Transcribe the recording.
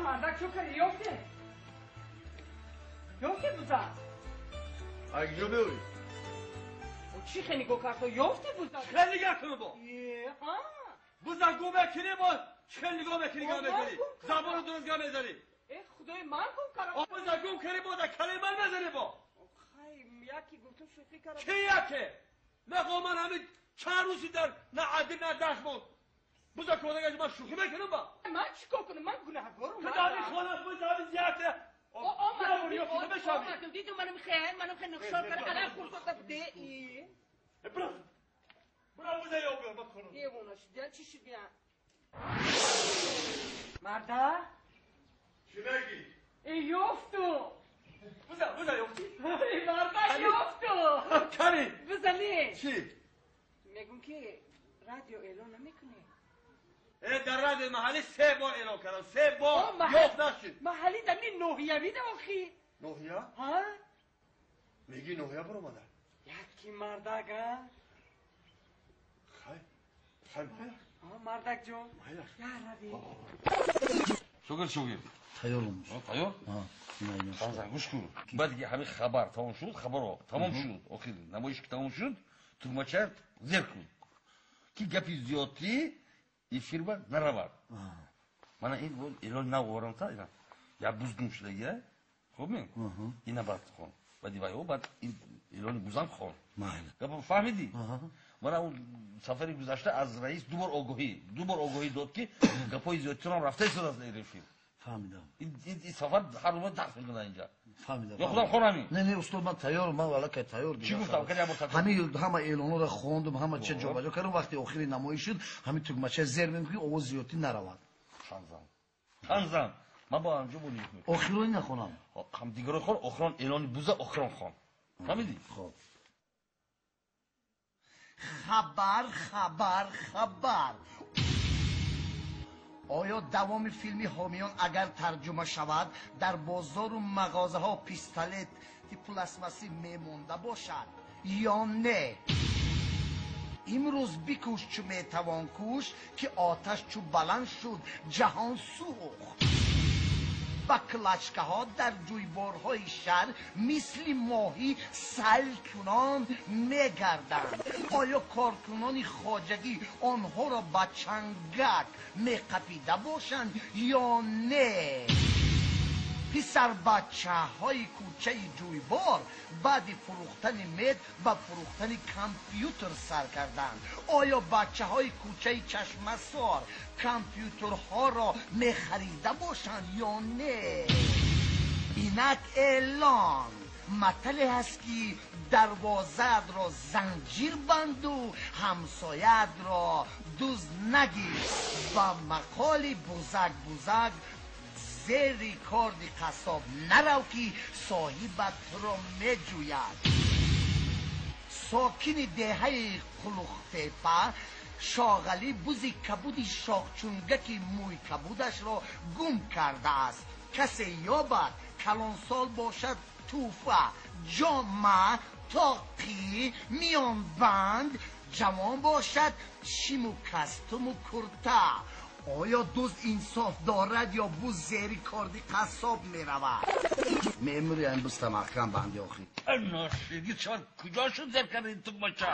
Мардак чо кардӣ? Ёфте? Ёфте буза? Ай куҷо меоӣ? Чӣ хе нигоҳ кард? Ёфте буза? Чӣ хел нигоҳ кунам бо? Буза гум мекунӣ бо? Чӣ хел нигоҳ мекунӣ, гап мезанӣ? Забону дуруст гап мезанӣ? Э, худои ман гум кардам. О, буза гум кардӣ бо, дар калаи ман мезанӣ бо? Хай, яке гуфтум шӯхӣ кардам. Ки яке? Мехоҳам ман ҳамин чанд рӯзи дар на адил на дашт монд. Буза кодагаш ман шӯхӣ мекунам ба? Ман чӣ кор кунам? Ман гунаҳкорам. Ту дар ин хона буза ҳамин зиёда. Омадам, дидум манам хел, манам хел нақшор кард, алан хурсота буде. Бира. Бира буза ёб биёр, ман кунам. Девона шудиям, чӣ шудиям? Марда? Чӣ мегӣ? Э, ёфту. Буза, буза ёфтӣ? Э, марда ёфту. Кани? Буза не. Чӣ? Мегум ки радио эълон намекунӣ? Э, дар радиои маҳаллӣ се бор эълон кардам, се бор ёфт нашуд. Маҳаллӣ дар ни ноҳиявӣ да охи. Ноҳия? Ҳа? Мегӣ ноҳия баромада? Яки мардак, а? Хай, хай, майлаш. Мардак ҷон. Майлаш. Я рави. Шогирд, шогирд. Тайёрам. Тайёр? Ҳа. Гӯш кун. Баъд ки ҳамин хабар тамом шуд, хабарро тамом шуд, охир намоиш ки тамом шуд, тугмача зер кун. Ки гапи зиёдтӣ эфирба наравад. Мана ин эълон нав овардам, ина. Я буз гум шудагия. Хуб ми? Ина баъд хон. Баъди вай баъд ин эълони бузам хон. Майли. Гапа фаҳмидӣ? Мана он сафари гузашта аз раис ду бор огоҳӣ, ду бор огоҳӣ дод ки гапҳои зиёдтирам рафта истодааст дар эфир. Фаҳмидам. Ин сафар ҳар рӯз дарс мекунад инҷа. Фаҳмидам. Ё худам хонам ин? Не, не, устод, ман тайёрам, ман валлакай тайёр. Чӣ гуфтам? Кани як бор такрор. Ҳамин ҳама эълонҳоро хондум, ҳама чиз ҷобаҷо кардам, вақти охири намоиш шуд, ҳамин тугмача зер мекунӣ, овоз зиёдтӣ наравад. Ханзам. Ханзам. Ман бо анҷо бо нигоҳ мекунам. Охирони нахонам. Ҳам дигаро хон, охирон эълони буза охирон хон. Фаҳмидӣ? Хоб. Хабар, хабар, хабар. Оё давоми филми ҳомиён агар тарҷума шавад, дар бозору мағозаҳо пистолети пластмассӣ мемонда бошад ё не? Имрӯз бикӯш чу метавон кӯш, ки оташ чу баланд шуд, ҷаҳон сӯхт. Ба клачкаҳо дар ҷӯйборҳои шаҳр мисли моҳӣ сайлкунон мегарданд. Оё коркунони хоҷагӣ онҳоро ба чангак меқапида бошанд ё не? Писарбачаҳои кӯчаи ҷӯйбор баъди фурӯхтани мед ба фурӯхтани компютер сар карданд. Оё бачаҳои кӯчаи Чашмасор компютерҳоро мехарида бошанд ё не? Инак эълон. Матале ҳаст ки дарвозаатро занҷир банду ҳамсояатро дузд нагир. Ба мақоли бузак бузак зери корди қассоб нарав, ки соҳибат туро меҷӯяд. Сокини деҳаи Қулуқтепа Шоғалӣ бузи кабуди шохчунгаки мӯй кабудашро гум кардааст. Касе ёбад, калонсол бошад, тӯҳфа, ҷома, тоқӣ, миёнбанд, ҷавон бошад, шиму кастуму курта. Оё дузд инсоф дорад ё буз зери корди қассоб меравад? Мемури ин буста маҳкам банди охир. Ношиди чор куҷо шуд зер карди ин тугмача?